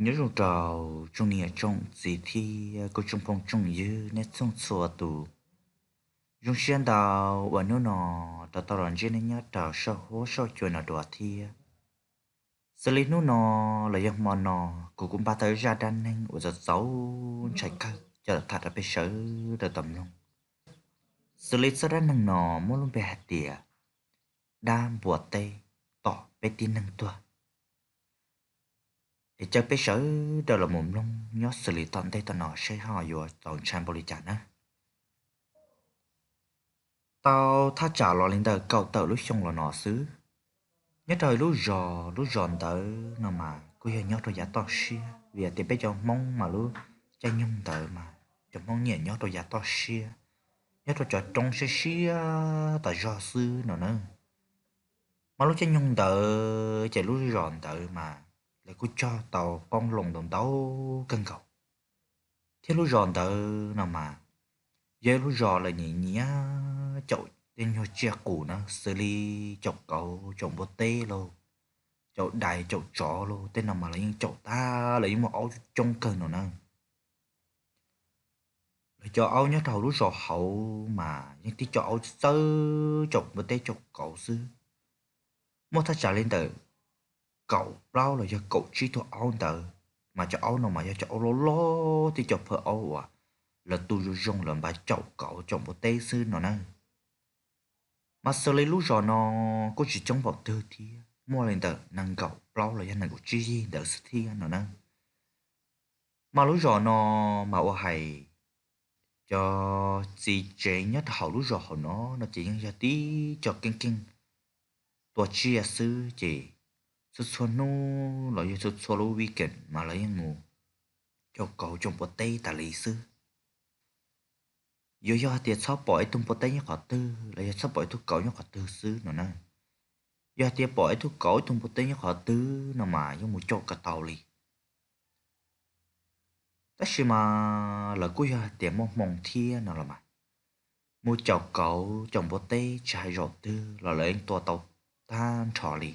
Nyob zoo rau tsoom niam tsoom txiv thiab kuv tsoom phooj tsoom ywg nej txhua txhua tus. Zoo siab ntau uas hnub no rov tau los ntsib nej nyob rau saum huab saum cua no dua thiab. Xws li hnub no los yog hmo no, kuv kuj npaj tau zaj dab neeg uas txaus txaus ntshai kawg coj los tham rau peb sawv daws tau mloog. Xws li txoj dab neeg no muaj lub npe hais tias dab npua teb tom peb tib neeg tuag. Es caw peb sawv daws los mus mloog nyob xws li tom ntej tau no seb ho yuav txaus ntshai npaum li cas nawb. Tau thaj tsam los li ntawm kaum tawm lub xyoo los no xwb, nyob rau ib lub zos, lub zos ntawd no mas kuj yog nyob rau yav toj siab, vim tias peb cov Hmoob mas lub caij nyoog ntawd mas cov Hmoob nyiam nyob rau yav toj siab, nyob rau cov roob siab siab tas zog xwb no na. Mas lub caij nyoog ntawd ces lub zos ntawd mas lawv kuj cog tau qoob loo ntau ntau kawg nkaus, thiab lub zos ntawd no mas yog ib lub zos lawv nyiam nyiam caum tej nyuag tsiaj qus na, xws li caum kauv, caum npua teb lauj, caum dais, caum tsov lauj, tej no mas lawv yeej caum tag, lawv yeej muaj aub coob kawg no na. Lawv cov aub nyob rau hauv lub zos hauv mas yeej tib co aub txawj caum npua teb caum kauv xwb. Muaj thaj tsam li ntawm kaum plaub los yog kaum tsib tug aub ntawd, mas cov aub no mas yog cov aub loj loj, tib co phawj aub uas lawv tu zoo zoo lawv npaj caum kauv caum npua teb xwb no na. Mas xws li lub zos no kuj tsis coob npaum twg thiab, muaj li ntawm nees nkaum plaub los yog nees nkaum tsib yig ntawd xwb thiab no na. Mas lub zos no mas ua hais cov txiv tsev nyob rau hauv lub zos hauv no no ces yeej yog tib co keej keej tua tsiaj xwb ces txhua txhua hnub los yog txhua txhua lub weekend mas lawv yeej mus caum kauv caum npua teb tas li xwb. Yuav yog hais tias txhob pom ib tug npua teb nyob qhov twg los yog txhob pom ib tug kauv nyob qhov twg xwb no na. Yog hais tias pom ib tug kauv ib tug npua teb nyob qhov twg no mas yeej mus caum kom tau li. Tab sis mas lawv kuj yog hais tias muaj hmoo thiab no los mas, mus caum kauv caum npua teb tsis hais zaum twg los lawv yeej tua tau tag nrho li.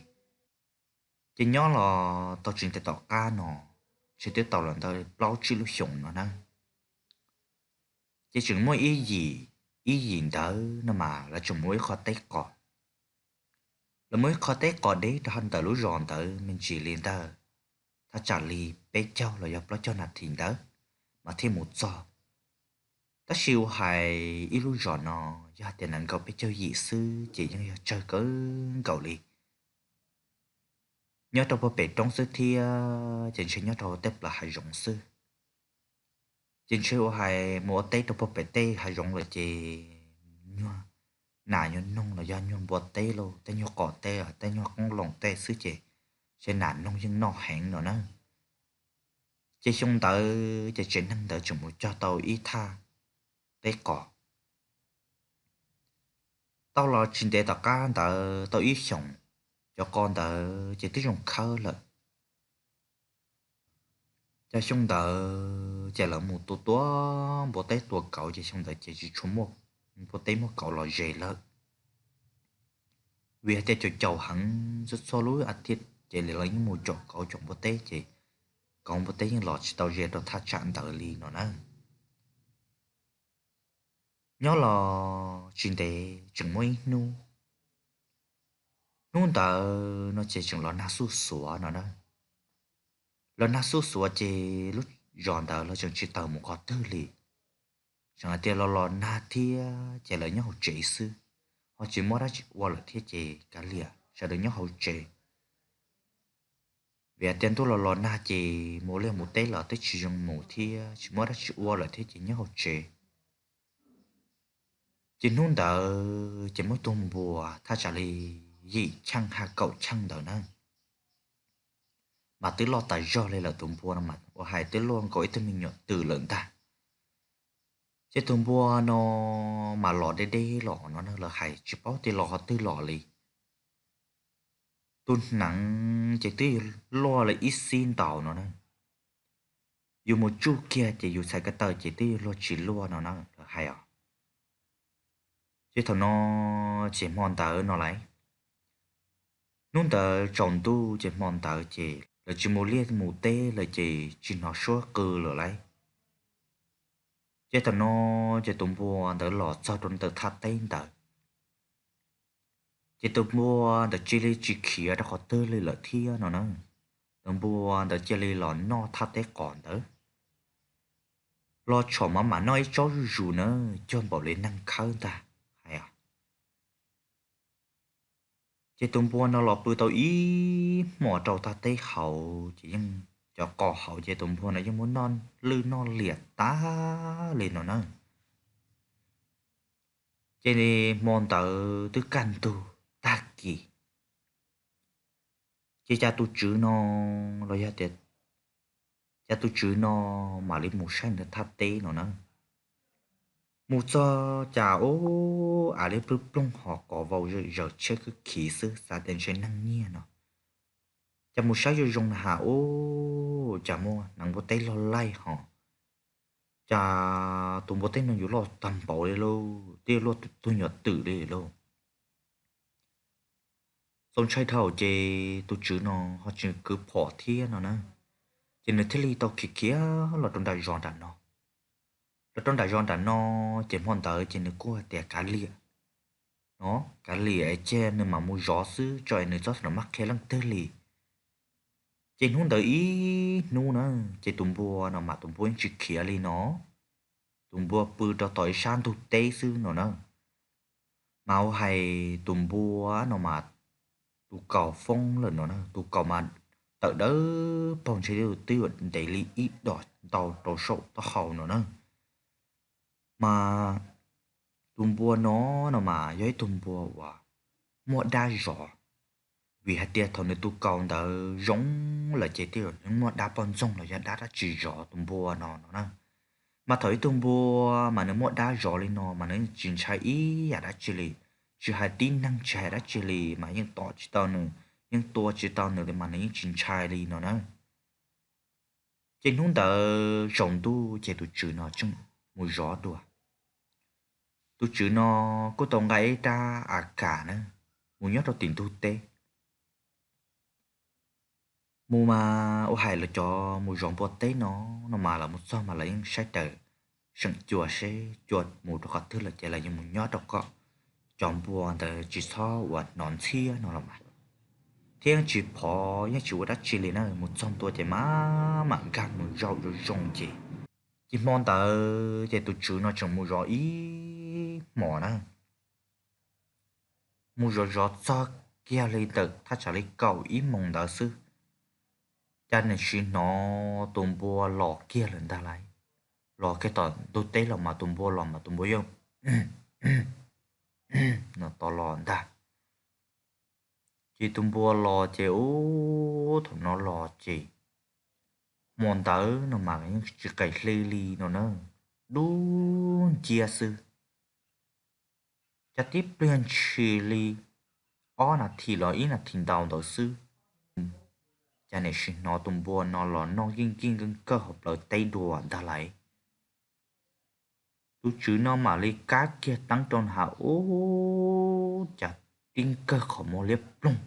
Ces nyob los tau tsis ntev tom qab no, tsis twb tau los ntawm plaub tsib lub xyoos no na, ces tseem muaj ib yim, ib yim ntawd no mas lawv tseem muaj ib qho teb qos. Lawv muaj ib qho teb qos deb rau ntawm lub zos ntawd me ntsis li ntawm thaj tsam li peb caug los yog plaub caug nas this ntawd mas thiaj mus txog. Tab sis ua hais ib lub zos no yog hais tias nees nkaum peb caug yim xwb ces yeej yog tsawg kawg nkaus li. Nyob rau puag pem roob xwb thiab ces ntshe nyob rau tej plaws hav zoov xwb. Ces ntshe ua hais mus ua teb rau puag pem tej hav zoov lawm ces nyuag nas nyuag noog los yog nyuag npua teb lauj, tej nyuag qos tej, tej nyuag qoob loo tej xwb ces ntshe nas noog yeej noj heev no na. Ces xyoo ntawd ces tsev neeg ntawd tseem mus cog tau ib thaj teb qos. Tau los tsis ntev tom qab ntawd tau ib xyoos, cov qos ntawd ces twb zoo khawb lawm. Ces xyoo ntawd ces lawv mus tua tua npua teb tua kauv ces xyoo ntawd ces tsis tshua muaj npua teb muaj kauv los ze lawm. Vim hais tias caum caum heev, txhua txhua lub a thiv ces lawv yeej mus caum kauv caum npua teb ces kauv npua teb yeej los tsis tau ze rau thaj tsam ntawd li no na. Nyob los tsis ntev tseem muaj ib hnub, hnub ntawd no ces tseem los nag xuj xuav no na. Los nag xuj xuav ces lub zos ntawd lawv tseem tsis tawm mus qhov twg li. Tseem hais tias los los nag thiab ces lawv nyob hauv tsev xwb, ho tsis muaj dab tsi ua lawm thiab ces kav liam sawv daws nyob hauv tsev. Vim hais tias ntuj los los nag ces mus liaj mus teb los twb tsis zoo mus thiab tsis muaj dab tsi ua lawm thiab ces nyob hauv tsev. Ces hnub ntawd ces muaj tus npua thaj tsam li yim cheej ha kaum cheej ntawd na, mas twb loj tas zog li lawm. Tus npua no mas ua hais twb luaj nkaus ib tug me nyuam twm lawm ntag. Ces tus npua no mas los deb deb los no na, lawv hais tsis paub tias los qhov twg los li. Tus hneev ces twb luaj li ib xib ntaus no na, yus mus tsuj kiag ces yus txhais ko taw ces twb luag tsis luaj no na lawv hais os. Ces thaum no ces hmo ntawd no lauj, hnub ntawd tsaus ntuj ces hmo ntawd ces lawv tsis mus liaj mus teb lawm ces tsis hnov suab qw lawm lauj. Ces thaum no ces tus npua ntawd los txog rau ntawm thaj teb ntawd, ces tus npua ntawd cia li tsis khiav rau qhov twg li lawm thiab no na. Tus npua ntawd cia li los noj thaj teb qos ntawd, los tshom mas mam noj ib tsob zuj zus na, cuag npaum li neeg khawb ntag hais os. Ces tus npua no los pw tau ib hmos rau thaj teb hauv ces yeej, cov qos hauv ces tus npua no yeej muab noj lwj noj liam tag li no na. Ces hmo ntawd twb kaj ntug tag kis, ces cas tus tswv no, los yog tias cas tus tswv no mam li mus saib ntawm thaj teb no na. Mus txog cas ub, av liab ploog ploog ho qos vau zawm tsheb khwb khiv xwb, xav tias ntshe neeg nyiag no. Cas mus saib zoo zoo na has ub, cas muaj neev npua teb loj laij ho, cas tus npua teb no yuav loj tag npaum li lauj, twb luaj tug nyuam twm li lauj. Txaus ntshai dhau ces tus tswv no ho tsis kwv phom thiab no na, ces nws thiaj li tau khiav khiav los rau nram zos nram no. Los rau nram zos nram no, ces hmo ntawd ces nws kuj hais tias kav liam no, kav liam es cia nws mam mus zov xwb tso es nws txhob maj qhia leej twg li. Ces hnub ntawd ib hnub na, ces tus npua no mas tus npua yeej tsis khiav li no, tus npua pw rau tom ib sab ntug teb xwb no na. Mas ua hais tus npua no mas tus kaus foob lawm no na, tus kaus mas tawm dawb paug ntshe twb yuav ntev li ib dos ntau rau saum taub hau no na. Mas tus npua no, no mas yog ib tug npua uas muaj dab zov, vim hais tias thaum nws tus kaus ntawd zoo lawm ces twb muaj dab poj ntxoog los yog dab dab tsi zov tus npua no no na. Mas thaum ib tug npua mas nws muaj dab zov li no mas nws yeej tsis ntshai ib yam dab tsi li, tsis hais tib neeg tsis hais dab tsi li mas yeej tom tsis tau nws, yeej tua tsis tau nws li mas nws yeej tsis ntshai li no na. Ces hnub ntawd tsaus ntuj ces tus tswv no tseem mus zov dua. Tus tswv no kuj tau nqa ib rab a kas na, mus nyob rau tim ntug teb. Mus mas ua hais lawv cov mus zov npua teb no, no mas lawv mus txog mas lawv yeej saib raws seem cua seb cua mus rau qhov twg lawm ces lawv yeej mus nyob rau kom cov npua ntawd tsis txhob uas hnov ntxhiab no los mas, thiab yeej tsis phov yeej tsis ua dab tsi li na, mus txog ntua ces mam mam nkag mus zaum zoo zoo ces. Ces hmo ntawd ces tus tswv no tseem mus zov ib hmos na, mus zov zov txog kiag li ntawm thaj tsam li kaum ib moos ntawd xwb, cas nim sim hnov tus npua los kiag lawm ntag lauj. Los kiag tom ntug teb los mas tus npua los mas tus npua yeej no tos los ntag. Ces tus npua los ces ub, thaum no los ces hmo ntawd no mas yeej tsis qes hli li no na, dub nciab xwb. Cas tib pliag ntshis li ob nas this los ib nas this ntau ntawd xwb, cas nim sim hnov tus npua no los noj yeej yeej nkeej kawg hauv plawv teb dua ntag lauj. Tus tswv no mam li kab kiag teeb rau na has ub, cas tib nkawg qhov muag liab ploog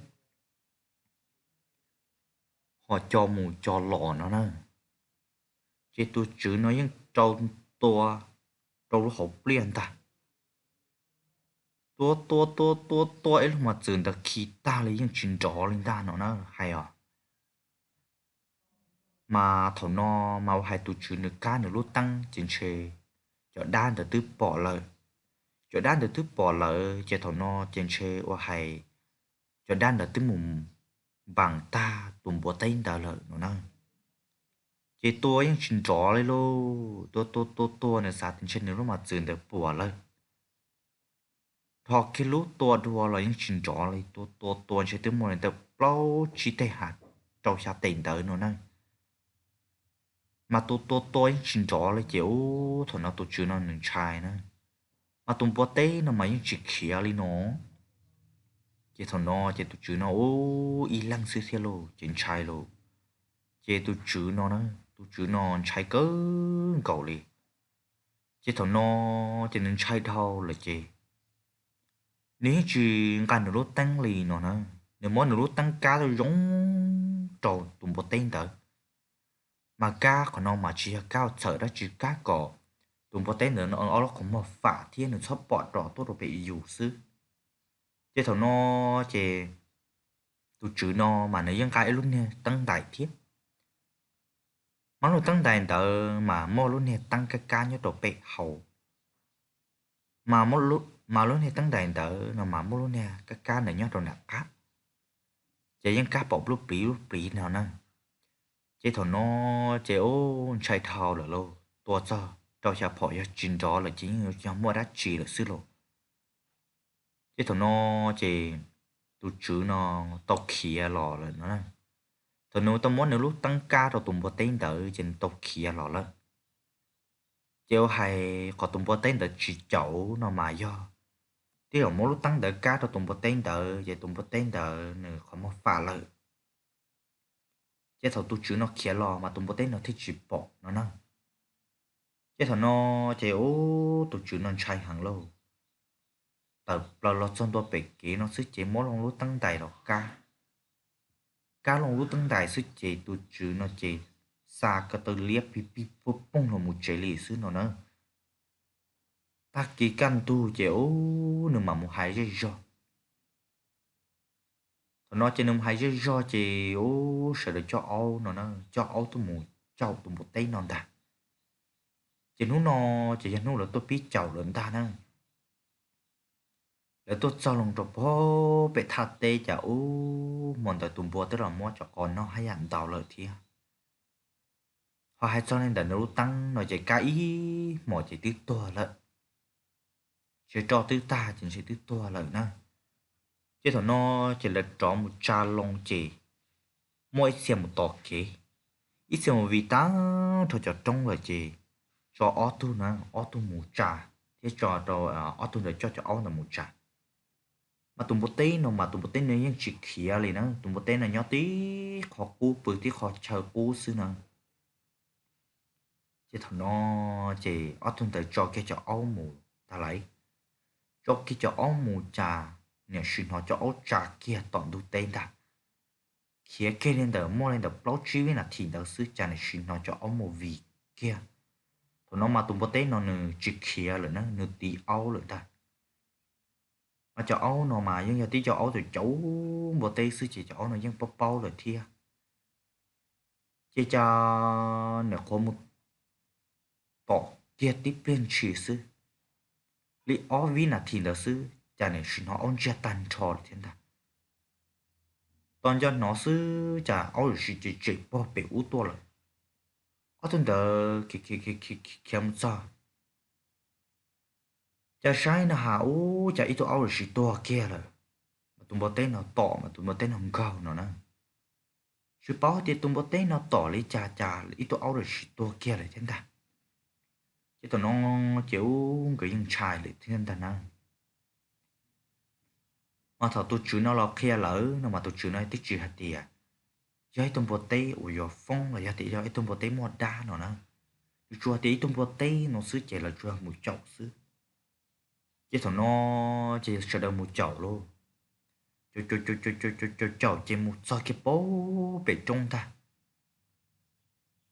ho co mus co los no na. Ces tus tswv no yeej rau tua rau lub hauv pliaj ntag. Tua tua tua tua tua ib lub mos txwm ntawd khi tag li yeej tsis nrov li ntag no na hais os. Mas thaum no mas ua hais tus tswv nws kab nws lub teeb ces ntshe cov dab ntawd twb pom lawm. Cov dab ntawd twb pom lawm ces thaum no ces ntshe ua hais cov dab ntawd twb mus npas tag tus npua teb ntawd lawm no na. Ces tua yeej tsis nrov li lauj, tua tua tua tua nws xav tias ntshe nws lub mos txwm ntawd puas lawm. Dhos kiag lub tua dua los yeej tsis nrov li, tua tua tua ntshe twb muaj li ntawm plaub tsib teg hav rau xya tes ntawd no na. Mas tua tua tua yeej tsis nrov li ces ub, thaum no tus tswv no nws ntshai na. Mas tus npua teb no mas yeej tsis khiav li no. Ces thaum no ces tus tswv no ub ib leeg xwb thiab lauj ces ntshai lauj. Ces tus tswv no na, tus tswv no ntshai kawg nkaus li. Ces thaum no ces nws ntshai dhau lawm ces nws yeej tsis nqa nws lub teeb li no na. Nws muab nws lub teeb kab zoo rau tus npua teb ntawd. Mas kab qhov no mas tsis yog kab ua txhawm dab tsi, kab kom tus npua teb ntawd no ob lub qhov muag fam thiab nws txhob pom rov tuaj rau pem yus xwb. Ces thaum no ces tus tswv no mas nws yeej nqa ib lub niag teeb ntais thiab. Mas lub teeb ntais ntawd mas muaj lub niag teeb kab kab nyob rau pem hauv. Mas lub niag teeb ntais ntawd no mas muaj lub niag kab kab ntawd nyob rau nram qab, ces yeej kab pom lub pliv lub pliv no na. Ces thaum no ces ub ntshai dhau lawm lauj, tua txog rau xya phom yog tsis nrov lawm ces yeej yog muaj dab tsi lawm xwb lauj. Ces thaum no ces tus tswv no tau khiav los lawm no. Thaum nws tau muab nws lub teeb kab rau tus npua teb ntawd ces nws tau khiav los lawm. Ces ua hais qhov tus npua teb ntawd tsis caum no mas yog twb yog muab lub teeb ntawd kab rau tus npua teb ntawd ces tus npua teb ntawd nws qhov muag fam lawm. Ces thaum tus tswv no khiav los mas tus npua teb no thiaj tsis pom no na. Ces thaum no ces ub tus tswv no ntshai heev lauj, tawm plaws los txog ntua pem kev no xwb ces muab loo lub teeb ntais los kab. Kab loo lub teeb ntais xwb ces tus tswv no ces xa ko taw liab pig pig puag poog los mus tsev li xwb no na. Tag kis kaj ntug ces ub nws mam mus hais zej zog. Thaum no ces nws mus hais zej zog ces ub sawv daws coj aub no na, coj aub tuaj mus caum tus npua teb no ntag. Ces hnub no ces yog hnub lawv tuaj pib caum lawm ntag na. Lawv tuaj txog loo rau pem thaj teb cas ub hmo ntawd tus npua twb los muab cov qos noj haj yam ntau lawm thiab. Ho hais txog li ntawm nws lub teeb no ces kab ib hmos ces twb tuag lawm, tsis roj twb tag ces ntshe twb tuag lawm na. Ces thaum no ces lawv rov mus tsa loo ces muaj ib txhia mus tos kev, ib txhia mus vij tag nrho cov roob lawm ces tso ob tug na, ob tug mus tsa, thiab tso rau ob tug ntawd coj cov aub ntawd mus tsa. Mas tus npua teb no mas tus npua teb no yeej tsis khiav li na, tus npua teb no nyob tib qho qub pw tib qho chaw qub xwb na. Ces thaum no ces ob tug ntawd tso kiag cov aub mus tag lawm, tso kiag cov aub mus cas niam sim hnov cov aub tsa kiag tom ntug teb ntag. Khiav kiag li ntawm muaj li ntawm plaub tsib vib nas this ntawd xwb cas niam sim hnov cov aub mus vij kiag. Thaum no mas tus npua teb no nws tsis khiav lawm na, nws tiv aub lawm ntag. Mas cov aub no mas yeej yog tib cov aub caum npua teb xwb ces cov aub no yeej paub paub lawm thiab. Ces cas niam qhuav mus tom kiag tib pliag ntshis xwb, li ob vib nas this ntawd xwb cas niam sim hnov aub ntsiag tag nrho lawm thiab ntag. Tos nco hnov xwb cas aub yuam sij tsem tsem pog pem ub tuaj lawm. Ob tug ntawd khiav mus txog, cas saib no has ub cas ib tug aub yuam sij tuag kiag lawm. Mas tus npua teb no tom mas tus npua teb no nkaug no na, tsis paub hais tias tus npua teb no tom li cas cas ib tug aub yuam sij tuag kiag lawm thiab ntag. Ces thaum no ces ub nkawd yeej ntshai lawm thiab ntag na. Mas thaum tus tswv no los qhia lawm no mas tus tswv no twb tsis hais tias yog ib tug npua teb uas yuav foob los yog tias yog ib tug npua teb muaj dab no na. Tsuas tsuas hais tias ib tug npua teb no xwb ces lawv tsuas mus caum xwb. Ces thaum no ces sawv daws mus caum lauj, caum caum ces mus txog kiag pem roob ntag.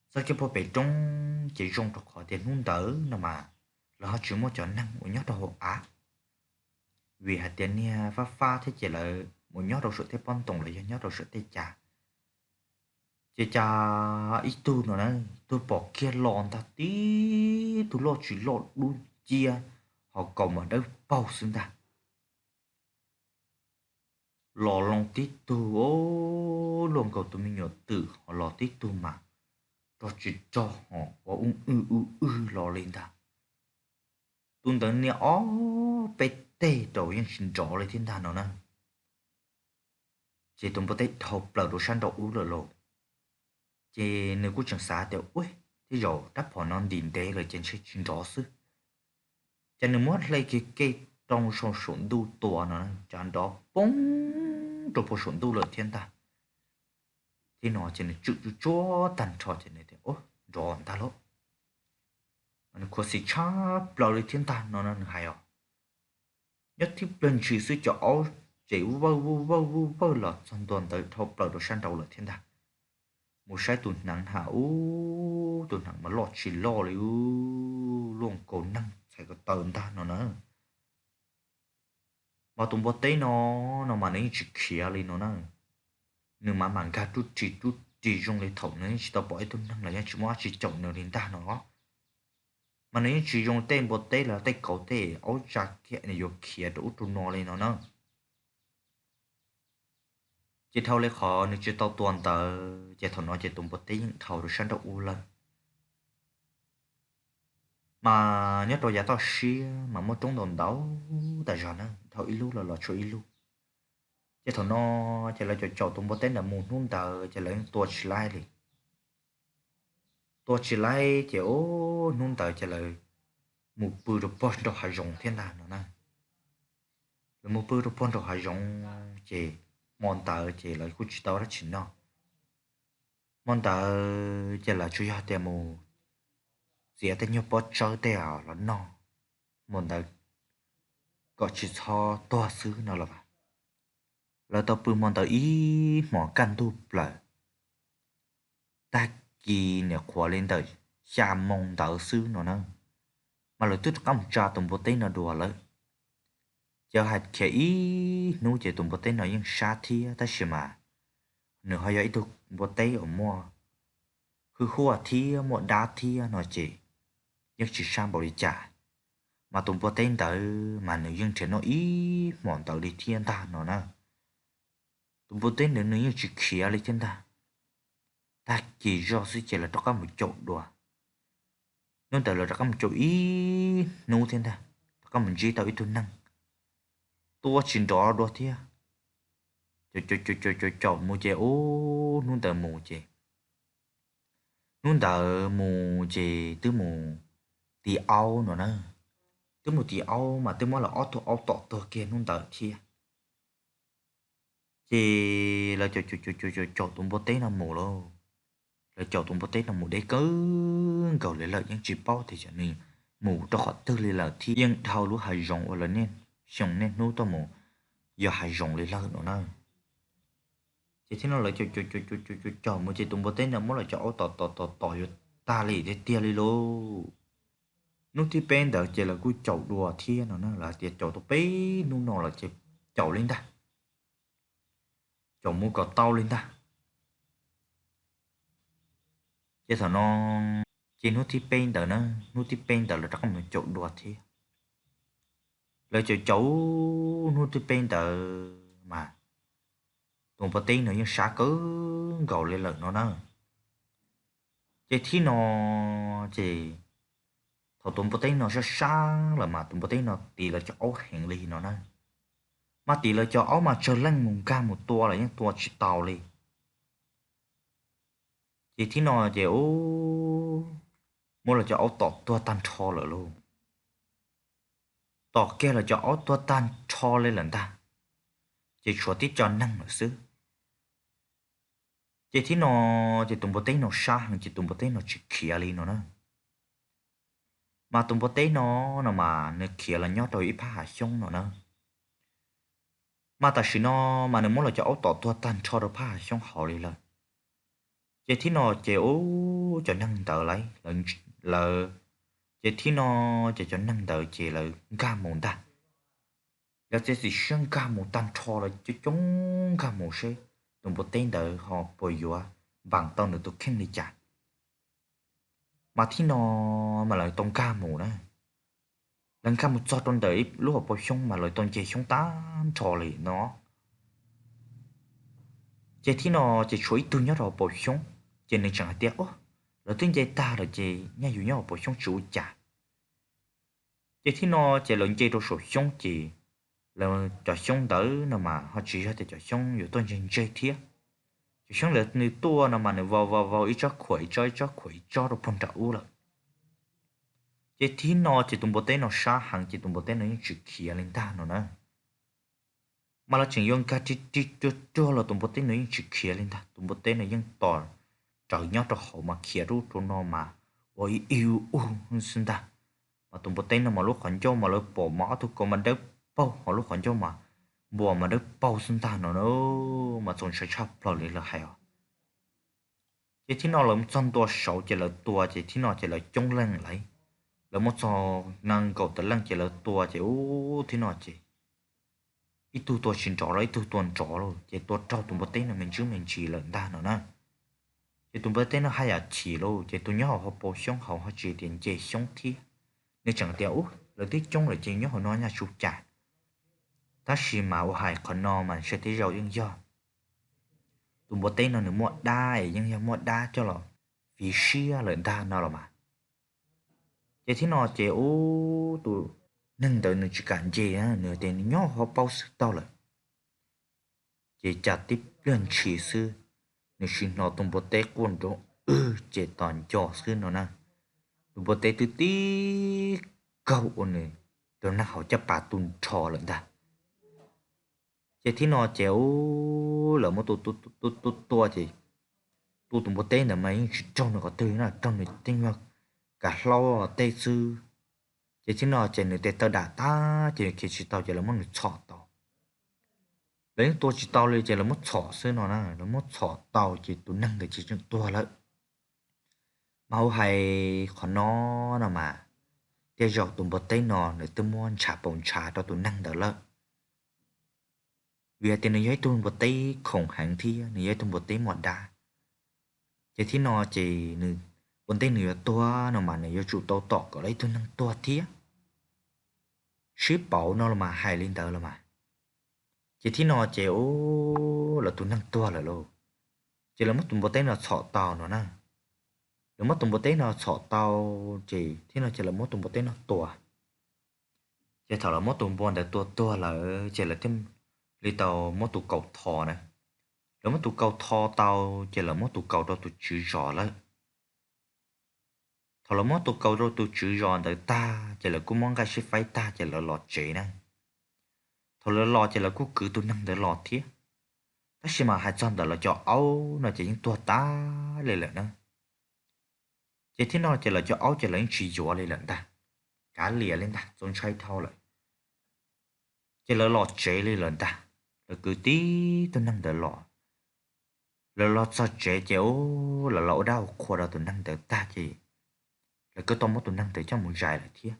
Txog kiag pem roob ces zoo rau qhov tias hnub ntawd no mas lawv ho tsis muaj cov neeg uas nyob rau hauv av, vim hais tias niag fab fab thiab ces lawv mus nyob rau saum tej pob ntoos los yog nyob rau saum tej cas. Ces cas ib tug no na, tus pom kiag los ntag, tib tug loj tsis loj dub nciab, ho kaus mas dawb paug xwb ntag. Los loo tib tug luaj nkaus tus me nyuam twm, ho los tib tug mas rog tsis rog ho ua u w u w los li ntag. Tus ntawd nias ob peb teg rau yeej tsis nrov li thiab ntag no na. Ces tus npua teb dhau plaws rau sab nraum ub lawm lauj. Ces nws kuj tseem xav tias ua thiab zaum rab phom no ntim ntev lawm ces ntshe tsis nrov xwb. Ces nws muab hle kiag ke rau saum saum ntuj tua no, cas nrov poob rau puag saum ntuj lawm thiab ntag. Thiab no ces nws tswm tsuj tsuav tag nrho ces nws tias ua nrov ntag lauj. Nws khuv xim tshaj plaws li thiab ntag no nws hais os. Nyob tib pliag ntshis xwb cov aub ces vawj vawj vawj vawj los txog ntua ntawd dhau plaws rau sab nraud lawm thiab ntag. mus saib tus hneev ha ub, tus hneev mas loj tsis loj li, loj nkaus neeg txhais ko taw ntag no na. Mas tus npua teb no, no mas nws yeej tsis khiav li no na. Nws mas mam nkag rub ris rub ris zoo li thaum nws yeej tsis tau pom ib tug neeg los yeej tsis muaj dab tsi caum nws li ntag no. Mas nws yeej tsis zoo tej npua teb los tej kauv tej aub tsa kiag nws yuav khiav rau ub rau no li no na. Ces dhau li qhov nws tsis tau tua ntawd ces thaum no ces tus npua teb yeej dhau rau sab nraum ub lawm. Mas nyob rau yav toj siab mas muaj roob ntau ntau tas zog na, dhau ib lub los los tshuav ib lub. Ces thaum no ces lawv caum caum tus npua teb ntawd mus hnub ntawd ces lawv yeej tua tsis laib li. Tua tsis laib ces ub hnub ntawd ces lawv mus pw rau pog nraum hav zoov thiab ntag no na. Lawv mus pw rau pog nraum hav zoov ces hmo ntawd ces lawv kuj tsis tau dab tsi noj. Hmo ntawd ces lawv tsuas yog tias mus txiav tej nyuag pob tsawb tej los noj hmo ntawd kom tsis txhob tuag xwb no los as. Lawv tau pw hmo ntawd ib hmos kaj ntug plaws, tag kis niam qhuav li ntawm xya moo ntawd xwb no na, mas lawv twb rov qab mus tsa tus npua teb no dua lawm. Ces hais khiav ib hnub ces tus npua teb no yeej sab thiab tab sis mas nws ho yog ib tug npua teb uas muaj hwj huaj thiab muaj dab thiab no ces yeej tsis sab npaum li cas. Mas tus npua teb ntawd mas nws yeej nrhiav noj ib hmos ntawd li thiab ntag no na. Tus npua teb ntawd nws yeej tsis khiav li thiab ntag. Tag kis zog xwb ces lawv rov qab mus caum dua. Hnub ntawd lawv rov qab mus caum ib hnub thiab ntag, rov qab mus ntsib tau ib tug neeg tua tsis nrov dua thiab. Caum caum caum caum caum mus ces ub hnub ntawd mus ces, hnub ntawd mus ces twb mus tis aub no na. Twb mus tis aub mas twb muab lawv ob tug aub tom tuag kiag hnub ntawd thiab. Ces lawv caum caum caum caum tus npua teb no mus lauj. Lawv caum tus npua teb no mus deb kawg nkaus li lawm yeej tsis paub tias nws mus rau qhov twg li lawm thiab yeej dhau lub hav zoov uas lawv niaj xyoo niaj hnub tuaj mus yos hav zoov li lawm no na. Ces thiab no lawv caum caum caum caum caum mus ces tus npua teb ntawd muab lawv cov aub tom tom tom tom yuav tag li tiag tiag li lauj. Hnub thib peb ntawd ces lawv kuj caum dua thiab no na, lawv hais tias caum tau peb hnub no lawm ces caum li ntag, caum mus kom tau li ntag. Ces thaum no ces hnub thib peb ntawd na, hnub thib peb ntawd lawv rov qab mus caum dua thiab. Lawv caum caum hnub thib peb ntawd mas tus npua teb no yeej sab kawg nkaus li lawm no na. Ces thib no ces thaum tus npua teb no sab sab lawm mas tus npua teb no tis lawv cov aub heev li no na. Mas tis lawv cov aub mas tsawg leej mus nkag mus tua los yeej tua tsis tau li. Ces thib no ces ub, muab lawv cov aub tom tuag tag nrho lawm lauj. Tom kiag lawv cov aub tuag tag nrho li lawm ntag, ces tshuav tib co neeg lawm xwb. Ces thib no ces tus npua teb no sab heev ces tus npua teb no tsis khiav li no na. Mas tus npua teb no, no mas nws khiav los nyob rau ib phab hav xyoob no na. Mas tam sim no mas nws muab lawv cov aub tom tuag tag nrho rau phab hav xyoob hauv li lawm. Ces thib no ces ub cov neeg ntawd lawv, lawv, ces thib no ces cov neeg ntawd ces lawv nkag mus ntag. Lawv txiav txim siab nkag mus tag nrho, lawv coob coob nkag mus seb tus npua teb ntawd ho puas yuav npaam tau nws tus kheej li cas. Mas thib no mas lawv tau nkag mus na, lawv nkag mus txog rau ntawm ib lub hauv paus xyoob mas lawv tau nce xyoob tag nrho li no. Ces thib no ces tshuav ib tug nyob rau hauv paus xyoob, ces nws tseem hais tias, Ub, lawv twb nce tag lawm ces nyaj yus nyob hauv paus xyoob tsis ua cas. Ces thib no ces lawv nce rau saum xyoob ces lawv cov xyoob ntawd no mas ho tsis yog tias cov xyoob yuav tuaj ntseg ntseg thiab. Cov xyoob ntawd nws tuaj no mas nws vau vau vau ib tsob khuam ib tsob ib tsob khuam ib tsob rau puag nram ub lawm. Ces thib no ces tus npua teb no sab heev ces tus npua teb no yeej tsis khiav li ntag no na. Mas lawv tseem yuav nkag ri ri ruag ruag los tus npua teb no yeej tsis khiav li ntag. Tus npua teb no yeej tos rawv nyob rau hauv mas khiav rau ub rau no mas ua ib ib ub ub xwb ntag. Mas tus npua teb no mas lub qhov ncauj mas lawv pom mas ob tug kaus mas dawb paug, ho lub qhov ncauj mas npuas mas dawb paug xwb ntag no na. Mas txaus ntshai tshaj plaws li lawv hais os. Ces thib no lawv mus txog ntua saud ces lawv tua ces thib no ces lawv coob leej lawm. Lawv muaj txog nees nkaum tawm leej ces lawv tua ces ub thib no ces ib tug tua tsis nrov los ib tug tua nrov lawm ces tua raug tus npua teb no me ntsis me ntsis lawm ntag no na. Ces tus npua teb no haj yam chim lawm ces tus nyob hauv hauv paus xyoob hauv ho tsis tias nce xyoob thiab, nws tseem tias ub lawv twb coob lawm ces nyob hauv no nyaj tsuv cas. Tab sis mas ua hais qhov no mas ntshe tej zaum yeej yog tus npua teb no nws muaj dab es yeej yog muaj dab coj los fiv siab lawm ntag no los mas. Ces thib no ces ub tus neeg ntawd nws tsis kam nce, nws tias nws nyob hauv paus xwb tau lawm. Ces cas tib pliag ntshis xwb, nws sim hnov tus npua teb quaj nrov wb ces tos nco xwb no na. Tus npua teb twb tib kaug ua nws tus neeg hauv caj pas tu nrho lawm ntag. Ces thib no ces ub lawv muab tua tua tua ces tua tus npua teb ntawd mas yeej tsis raug nws qhov twg no, raug nws tej nyuag kav hlaub tej xwb. Ces thib no ces nws tes taw dam tag ces nws khiav tsis tau ces lawv muab nws txhom tau. Lawv yeej tua tsis tau li ces lawv muab txhom xwb no na, lawv muab txhom tau ces tus neeg ntawd ces tseem tuag lawm. Mas ua hais qhov no no mas tej zaum tus npua teb no nws twb muab ntshav paus ntshav rau tus neeg ntawd lawm. Vim hais tias nws yog ib tug npua teb khoom heev thiab nws yog ib tug npua teb muaj dab. Ces thib no ces nws ua ntej nws yuav tuag no mas nws yuav tsum tau tom kom lawv ib tug neeg tuag thiab. Sib pauv no los mas hais li ntawd los mas. Ces thib no ces ub lawv tus neeg tuag lawm lauj. Ces lawv muab tus npua teb no txhom tau no na. Lawv muab tus npua teb no txhom tau, ces thib no ces lawv muab tus npua teb no tua. Ces thaum lawv muab tus npua ntawd tua tuag lawm ces lawv thiaj li tau muab tus kaus tho na. Lawv muab tus kaus tho tau, ces lawv muab tus kaus rau tus tswv zos lawm. Thaum lawv muab tus kaus rau tus tswv zos ntawd tag ces lawv kuj muab nqaij sib faib tag ces lawv los tsev na. Thaum lawv los ces lawv kuj kwv tus neeg ntawd los thiab. Tab sis mas hais txog ntawm lawv cov aub no ces yeej tuag tag li lawm na. Ces thib no ces lawv cov aub ces lawv yeej tsis yuav li lawm ntag, kav liam li ntag, txaus ntshai dhau lawm. Ces lawv los tsev li lawm ntag, lawv kwv tib tug neeg ntawd los. Lawv los txog tsev ces ub lawv los ua dab ua qhua rau tus neeg ntawd tag ces lawv kuj tau muab tus neeg ntawd coj mus zais lawm thiab.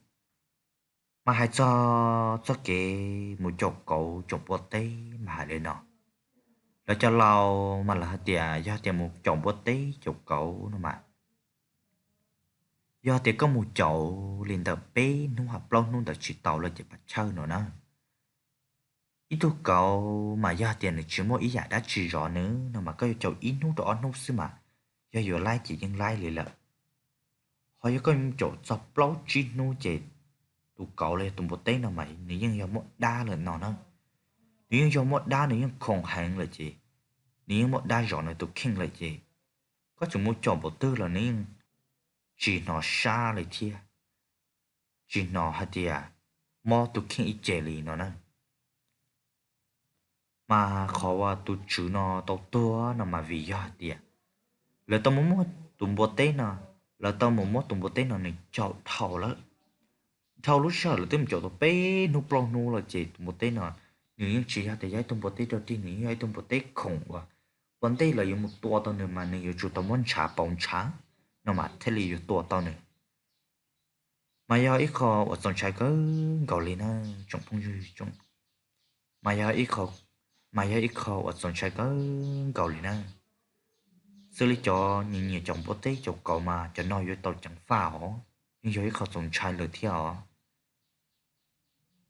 Mas hais txog txoj kev mus caum kauv caum npua teb mas hais li no, lawv cov laus mas lawv hais tias yog tias mus caum npua teb caum kauv no mas, yog tias koj mus caum li ntawm peb hnub hos plaub hnub ntawd tsis tau lawm ces pab chawj no na. Ib tug kauv mas yog tias nws tsis muaj ib yam dab tsi zov nws no mas koj yuav caum ib hnub rau ob hnub xwb mas yog yuav laib ces yeej laib li lawm. Ho yog koj mus caum txog plaub tsib hnub ces tus kauv los yog tus npua teb no mas nws yeej yog muaj dab lawm no na. Nws yeej yog muaj dab, nws yeej khoom heev lawm ces nws yeej muaj dab zov nws tus kheej lawm ces koj tseem mus caum npaum twg los nws yeej tsis hnov sab li thiab, tsis hnov hais tias mob tus kheej ib ce li no na. Mas qhov uas tus tswv no tau tuag no mas vim yog hais tias lawv tau mus muab tus npua teb no, lawv tau mus muab tus npua teb no nws caum dhau lawm. Dhau lub sij hawm lawv twb mus caum tau peb hnub plaub hnub lawm ces tus npua teb no nws yeej tsis yog tias yog ib tug npua teb rog dig, nws yeej yog ib tug npua teb khoom uas ua ntej lawv yuav mus tua tau nws mas nws yuav tsum tau muab ntshav paus ntshav no mas thiaj li yuav tua tau nws. Mas yog ib qho uas txaus ntshai kawg nkaus li na tsoom phooj ywg, mas yog ib qho, mas yog ib qho uas txaus ntshai kawg nkaus li na. Xws li cov nyiam nyiam caum npua teb caum kauv mas cov no yuav tau ceev faj os, yeej yog ib qho txaus ntshai lawm thiab os.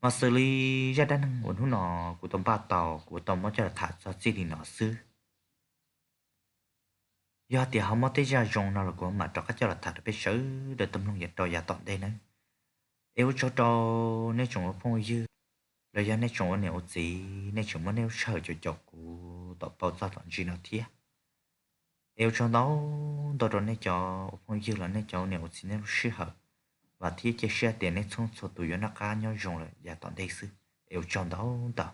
Mas xws li zaj dab neeg uas hnub no kuv tau npaj tau, kuv tau muab coj los tham txog txij li no xwb. Yog tias ho muaj tej zaj zoo no los kuv mam rov qab coj los tham rau peb sawv daws tau mloog yav rau yav tom ntej nawb. Es ua tsaug rau nej tsoom ua phooj ywg los yog nej tsoom ua niam ua txiv, nej tseem muab nej lub sij hawm caum caum kuv tom pau txog tom ntsis no thiab. Es ua tsaug ntau ntau rau nej cov ua phooj ywg los nej cov ua niam ua txiv nej lub sij hawm, vam thiab cia siab tias nej txhua txhua tus yuav noj qab nyob zoo lawm yav tom ntej xwb. Es ua tsaug ntau ntau.